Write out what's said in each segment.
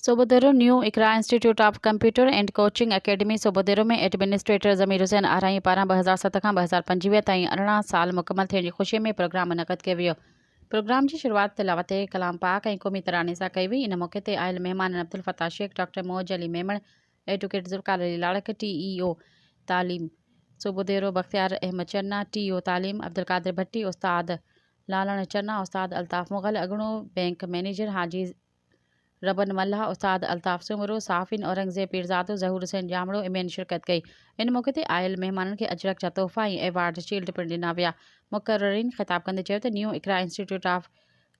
Sobhodero, new Iqra institute of computer and coaching academy Sobhodero ۾ administrator Zameer Hussain Arain پاران 2007 کان 2025 تائين 18 سال مڪمل ٿيڻ جي خوشي ۾ پروگرام منعقد ڪيو ويو. پروگرام جي شروعات تلاوت ڪلام پاڪ ۽ قومي تراني سان ڪئي وئي. ان موقعي تي آيل مهمانن عبدالفتاح شيخ، ڊاڪٽر موج علي ميمڻ، ايڊووڪيٽ ذوالفقار علي لاڙڪ، ٽي اي او تعليم سوڀوديرو بختيار احمد چنا، ٽي او تعليم عبدالقادر ڀٽي، استاد لالڻ چنا، استاد الطاف مغل، اڳوڻو بئنڪ مئنيجر حاجي ربن ملاح، استاد الطاف سومرو، صحافين اورنگزيب پيرزادو، ظهور حسين ڄامڙو ۽ ٻين شرڪت ڪئي. ان موقعي تي آيل مهمانن کي اجرڪ جا تحفا ۽ ايوارڊ شيلڊ پڻ ڏنا ويا. مقررين خطاب ڪندي چيو ته new Iqra institute of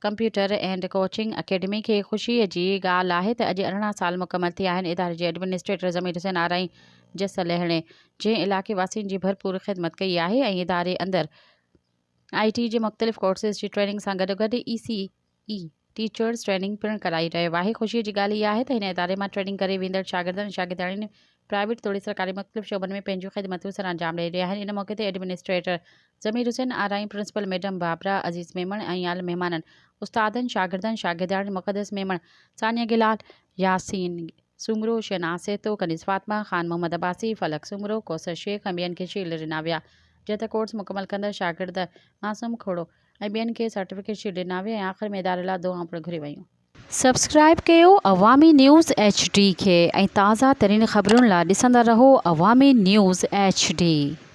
computer and coaching academy کي خوشي جي ڳالهه آهي ته اڄ 18 سال مڪمل ٿيا آهن اداري جي ايڊمنسٽريٽر ضمير حسين آرائين جس لهڻي جنهن علائقي واسين جي ڀرپور خدمت ڪئي آهي ۽ اداري اندر آء ٽي جي مختلف ڪورسز جي ٽريننگ سان گڏوگڏ اي سي اي ٽيچرز ٽريننگ پڻ ڪرائي رهيو آهي. خوشي جي ڳالهه اها آهي ته هن اداري مان ٽريننگ ڪري ويندڙ شاگردن ۽ شاگردياڻين پرائيويٽ توڙي سرڪاري مختلف شعبن ۾ پنهنجون خدمتون سرانجام ڏئي رهيا آهن. ان موقعي تي administrator Zameer Hussain Arain, principal madam Babra Aziz Memon ۽ آل مهمانن، استادن، شاگردن، شاگردياڻين، مقدس ميمڻ، ثانيه گلال، ياسين سومرو، شهناز سهتو، ڪنيز فاطمه، خان محمد عباسي، فلڪ سومرو، ڪوثر شيخ ۽ ٻين کي شيلڊ ڏنا ويا. جڏهن ته ڪورس مڪمل ڪندڙ شاگرد معصوم کوڙو، ۽ ٻين کي سرٽيفڪيٽ شيٽ ڏنا ويا ۽ آخر ۾ اداري لاء دعائون پڻ گهريون ويون. سبسڪرائيب ڪيو عوامي نيوز ايڇ ڊي کي ۽ تازه ترين خبرن لا ڏسندا رهو عوامي نيوز ايڇ ڊي.